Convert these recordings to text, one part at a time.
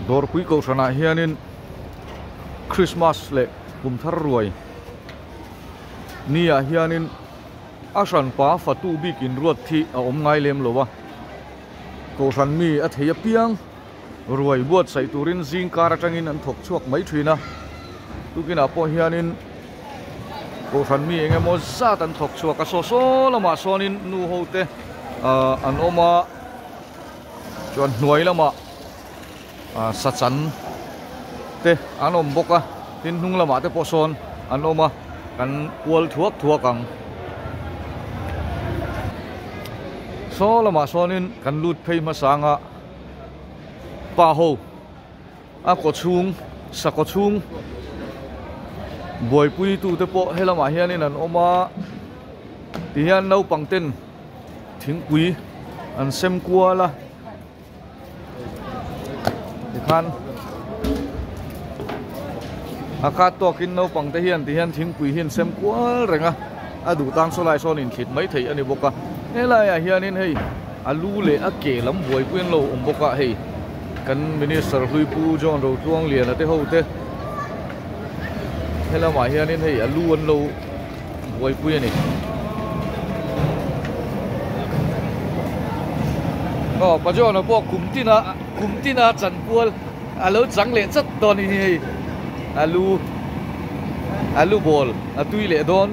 Dawrpui kohhranah hianin Christmas leh kum thar ruai ni ah hianin a hranpa fatu bik inruat hi a awm ngai lem lo a, kohhran mi a thei apiang ruai buatsaih turin zing kar atangin an thawk chhuak mai thin a, tukinah pawh hianin kohhran mi eng emaw zat an thawk chhuak a, saw saw lamah sawnin nu ho te ahh an awm a chuan hnuai lamah ahh sachan te an awm bawk a tin hnung lamah te pawh sawn an awm a kan kual thuak thuak ang saw lamah sawnin kan lut phei hmasa ang a pa ho a kaw chhung sakhaw chhung buaipui tute pawh helamah hianin an awm a tihian naupang ten thingpui an sem kual a tikhan a khat tawkin naupang te hian tihian thingpui hi an sem kual reng a a duh tan saw lai sawn inthlit mai theih a ni bawk a helaiah hianin hei a lu leh a ke lam buaipui an lo awm bawk a hei kan minister hlui pu John Rotluangliana te ho te helamah hianin hei a lu an lo buaipui a ni. Aw pa John-a pawh kum tina kum tina chanpual a lo chang leh chat dawn a ni hei a lu a lu ball a tui leh dawn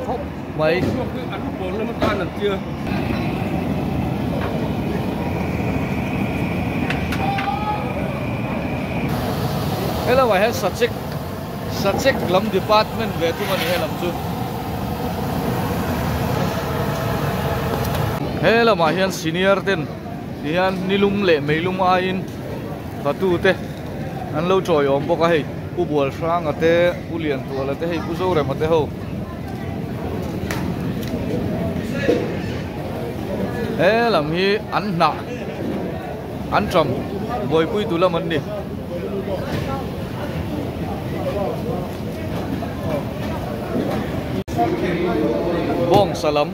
khawp mai. A lu ball lama tan an tia. Helamah hian sachek Sachek lam department ve thung a ni helam chu. He lamah hian senior ten tihian nilum leh meilum aiin fatu te an lo chawiawm bawk a hei Pu Bualhranga te Pu Liantuala te hei Pu Zorema te ho. He lam hi an hnah an ṭam buaipui tu lam an ni. Bawng salam.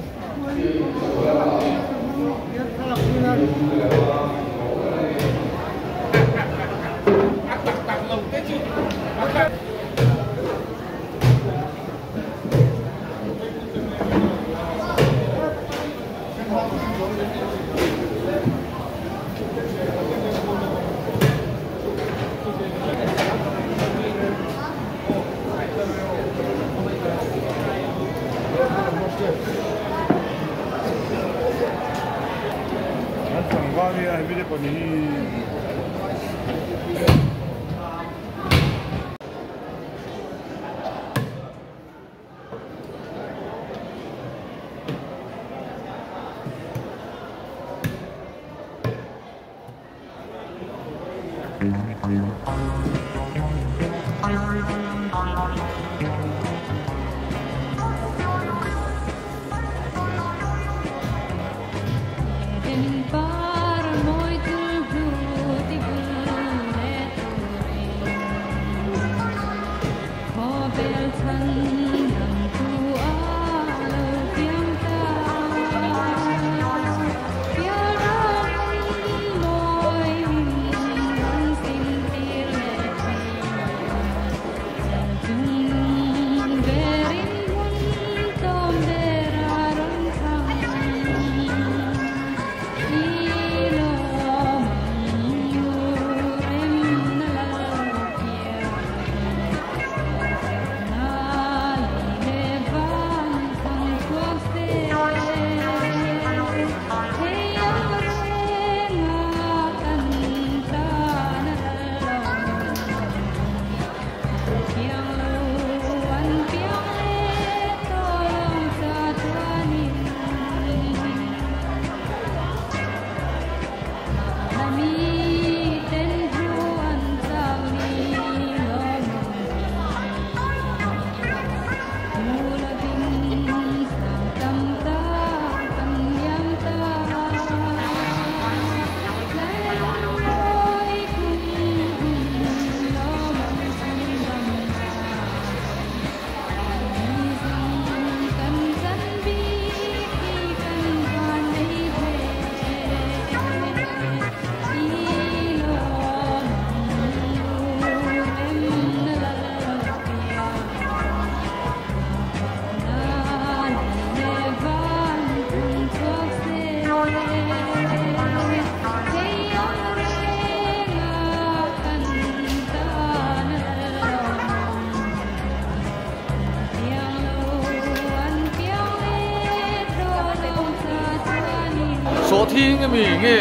Sawhthing ami nge?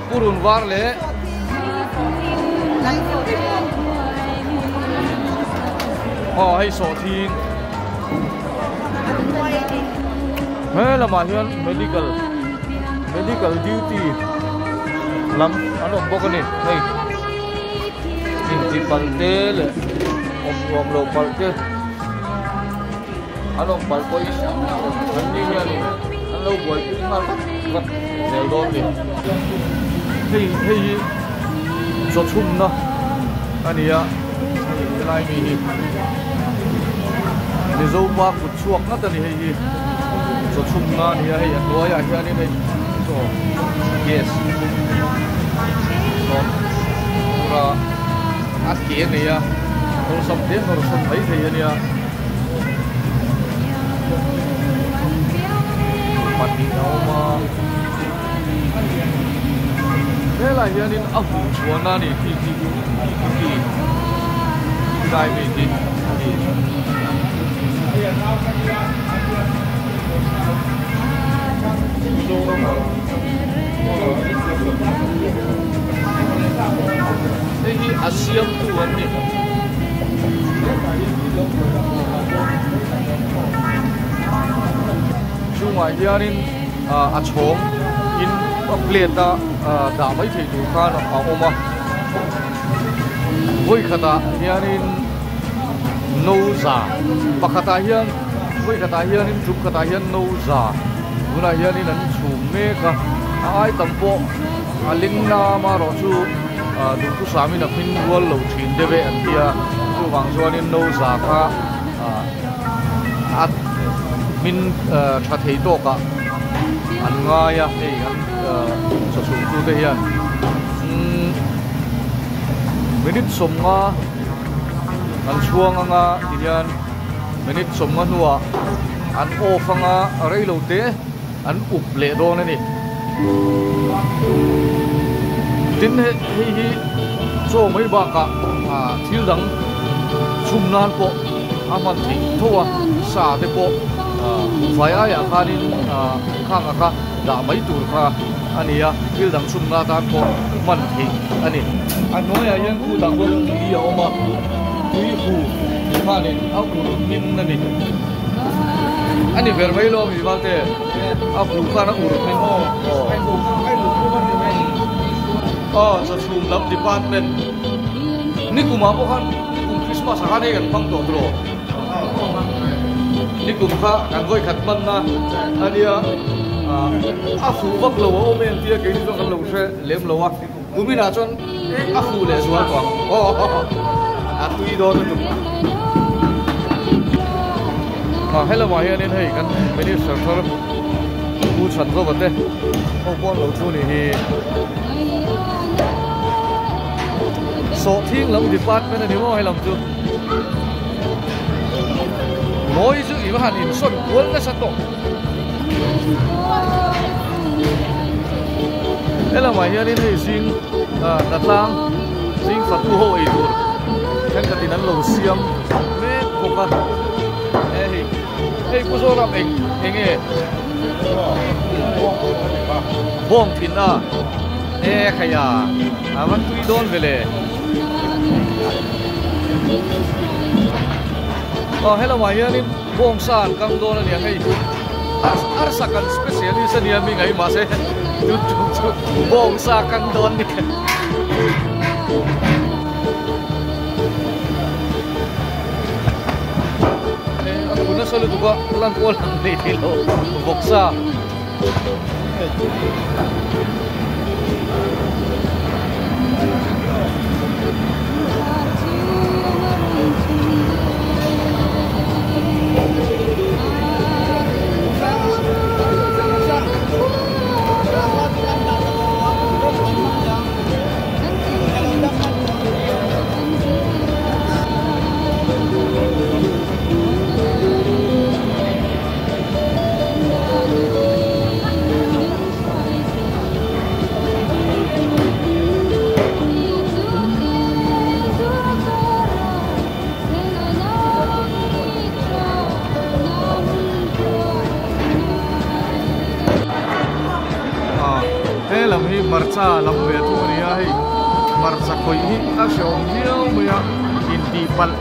Purun var leh Aw hei sawhthing He lamah hian medical medical duty lam an awm bawk a ni hei intipalh te leh awm nuam lo palh te. An awm palh pawhin an ni hianin an lo buaipui nghal vat vat zel dawn ni. Hei hei hi chaw chhumna a ni a, hei helai mi hi Mizo pa kut chhuak ngat a ni hei hi chaw chhumna a ni a, hei a hnuaiah hianin hei chaw gas sawm tura a ke a nei a, awlsam te nawr sawn mai thei a nia. Pahnih a awm a helai hianin a huh chhuan a ni khi khi khi khi lai mi khi khi hei hi a siamtu an ni. Chungah hianin a chhawng in a plate a dah mai theih tur khan a awm a vawi khatah hianin no za pakhatah hian vawi khatah hianin tum khatah hian no za tunah hianin an chhum mek a a ai tam pawh a ling nama erawh chu. Duhthusam in a hming rual lo thin deuh e an ti a, chuvang chuanin no za kha a hmin tha thei tawkah an ngai a, hei an chawchhum tu te hian minute sawmnga an chhuang anga tihian minute sawmnga hnuah an off anga reilo te. An up leh dawn a ni. Tin hei hi chaw mai bakah thil dang chhum nan pawh a hman theih tho a, sa te pawh buhfai aiah khanin khang a kha dah mai tur kha a ni a, thil dang chhum na tan pawh hman theih a ni. A hnuaiah hian khutah khuan tui a awm a, tui hu khanin a ur hmin a ni. A ni ber mai lo mi valte a hu khan a ur hmin aw aw chawchhum lam department nikum ah pawh khan nikum Christmas ah khan hei kan hmang tawh tawh nikum kha kan vawi khat hman na a nia a fuh vak lo a awm em tia keini chuan kan lo hre lem lo a kumin ah chuan a fuh leh zual tawh ang aw a tui dawn lutuk. Ah helamah hianin hei kan minister thar Pu Chhanzova te ho pawh an lo thu ni hi Sawhthing lam department a ni maw helam chu mawi chu i va han insawn kual nasa tawh helamah hianin hei zing ah hnatlang zing fatu ho ei tur thenkhatin an lo siam mek bawk a he hei hei pu Zoram eng eng nge bawng thin a e khaia a va tui dawn vele aw helamah hianin bawng sa an kang dawn a nia hei arsa kan specialist a nia mi ngaih mahse tun tum chu bawng sa kang dawn a ni. A khu nasa lutuk a lan pawh a lang thei thei lo vawksa. Hmarcha lam ve thung a ni a hei hmarcha khawih hi a hrehawm viau mai a intih palh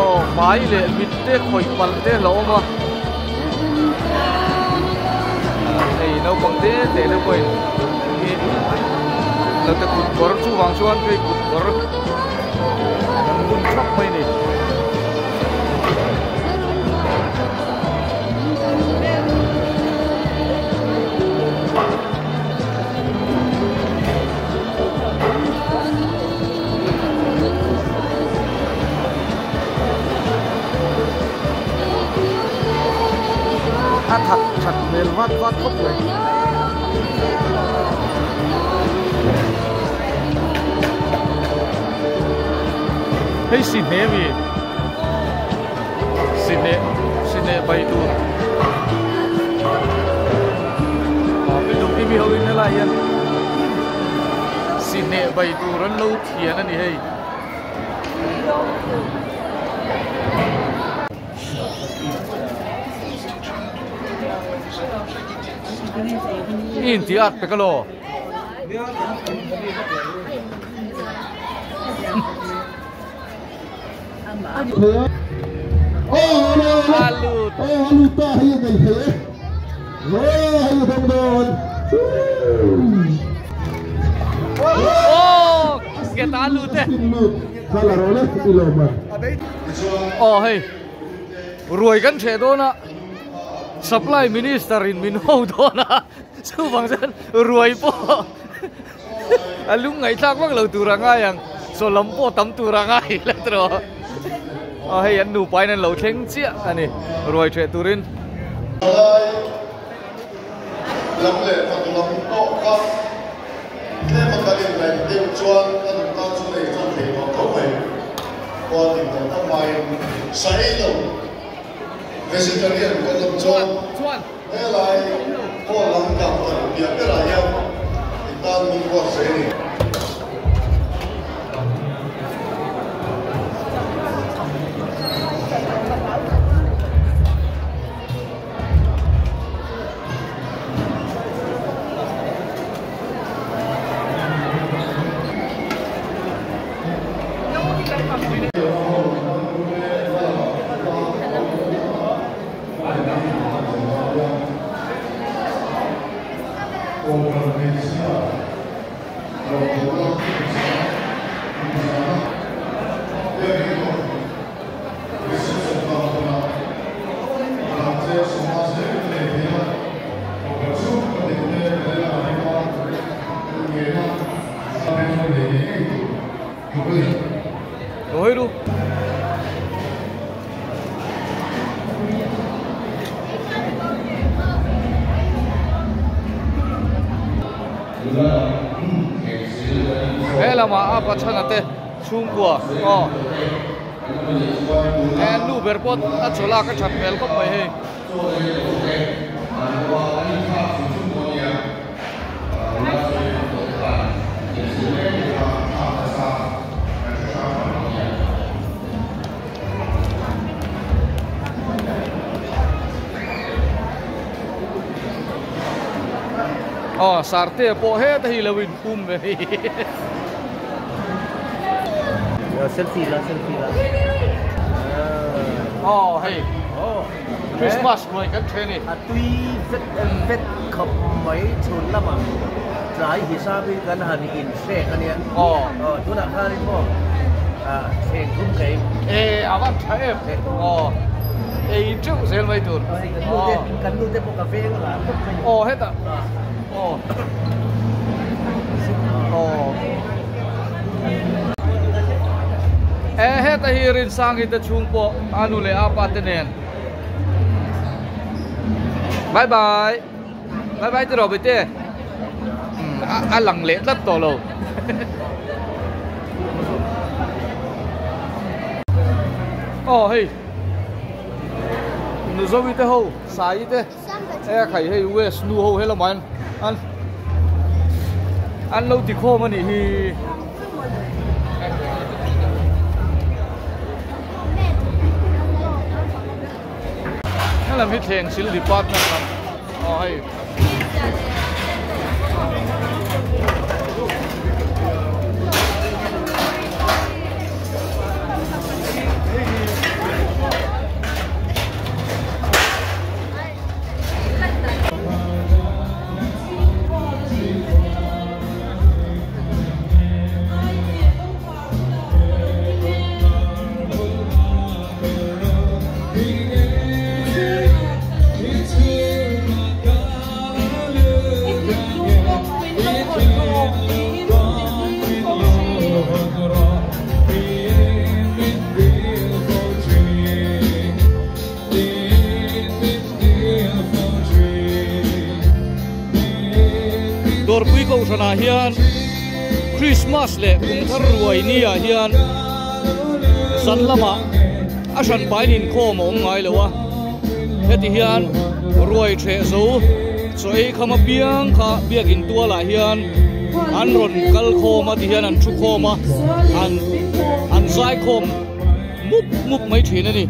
aw hmai leh mit te khawih palh te a lo awm a hei naupang te te te pawhin hi naute kut kawr chuvang chuan hei kut kawr an bun thap mai a ni. A that that hmel vat vat khawp mai. Hei si hne mi. Sine sine bai tur ah mi duh mi ho in helai hian sine bai tur an lo thian a ni hei. I intih at pek alo. Aw hei ruai kan hreh dawn a supply minister in min ho dawn a chuvang chuan ruai pawh A lung ngaihthlak vak lo tur a ngai ang, chaw lam pawh tam tur a ngai la tawh. Aw hei an nupa in an lo thleng chiah a ni, ruai ṭheh turin. Palai lam leh fak lam pawh kha tlem a kan inraih deuh chuan a nunna chu nei tan thei tawh tho mai. Khua tih tawh tak maiin saei lo vegetarian kan awm chuan Helai hall lam kang kan piah berah hian i tan min ruat ve a ni. He lamah a pachhana te chhungkua aw he nu ber pawh a chaw lak a that hmel khawp mai hei. Aw sarte pawh heta hi lo in pum ve hei. Selfie la selfie la. Aw hei Christmas ruai kan then ni. A tui vet vet khawp mai chhun lamah tlai hisapin kan han in hrek a nia. Aw. Aw tunah khanin maw thleng thum thei. E a van tha em. Aw ei teuh zel mai tur. Kan nu te pawh ka veng ran khawp mai. Aw hetah. Aw. Aw. E heta hi Rinsangi te chhung pawh a nu leh a pa te nen. Bye bye. Bye bye ti rawh bete. A lang leh tlat tawh lo. Aw hei. Nuzovi te ho, Sai te. E khai hei West nu ho helamah hian an an lo ti khawm a nih hi. Helam hi thleng sil department lam aw hei. Dawrpui Kohhranah hian Christmas leh kum thar ruai ni ah hian zan lamah a hran pain inkhawm a awm ngai lo a, heti hian ruai ṭheh zo chaw ei kham apiang kha biakin tualah hian an rawn kal khawm a ti hian an thu khawm a, an an zai khawm mup mup mai thin a ni.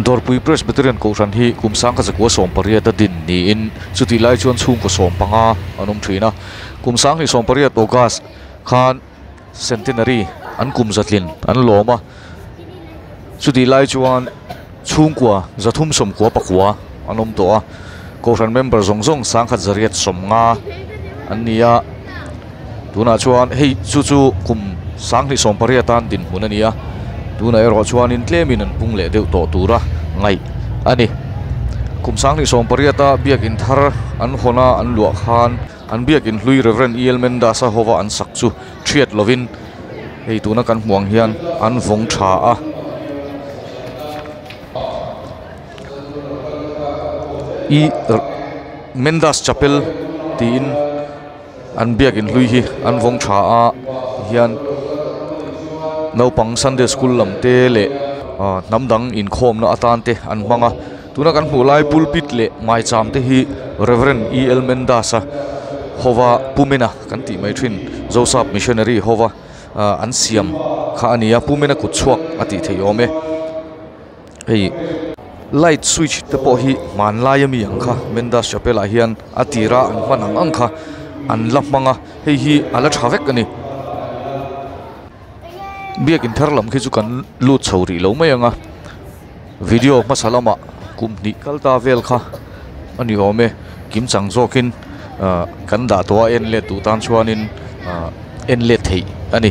Dawrpui Presbyterian Kohhran hi kum sangkhat zakua 18 a din niin chutih lai chuan chhungkaw 15 an awm thin a. Kum 2018 August khan Centenary an kum zatlin an lawm a. Chutih lai chuan chhungkua 399 an awm tawh a. Kohhran member zawng zawng 1150 an ni a. Tunah chuan hei chu chu kum 2018 an dinhmun a ni a. Tunah erawh chuanin tlemin an pung leh deuh tawh tura ngaih a ni. Kum 2018 a biakin thar an hawn a an luah khan an biakin hlui Reverend E L Mendas a hova an sak chu thiat lovin hei tuna kan hmuh ang hian an vawng tha a. E Mendas Chapel tiin an biakin hlui hi an vawng tha a hian naupang Sunday school lam te leh ah hnam dang inkhawmna atan te an hmang a tuna kan hmuh lai pulpit leh maicham te hi Reverend E L Mendas a hova Pumena kan tih mai thin Joseph missionary hova ah an siam kha a ni a Pumena kut chhuak a tih theih awm e. Hei light switch te pawh hi hmanlai ami ang kha Mendas chapel ah hian a tira an hman ang ang kha an la hmang a hei hi a la tha vek a ni. Biakin thar lam khi chu kan lut chho rih lo mai ang a video hmasa lamah kum hnih kal ta vel kha a ni awm e kim chang zawkin ah kan dah tawh a en let duh tan chuanin ah en let theih a ni.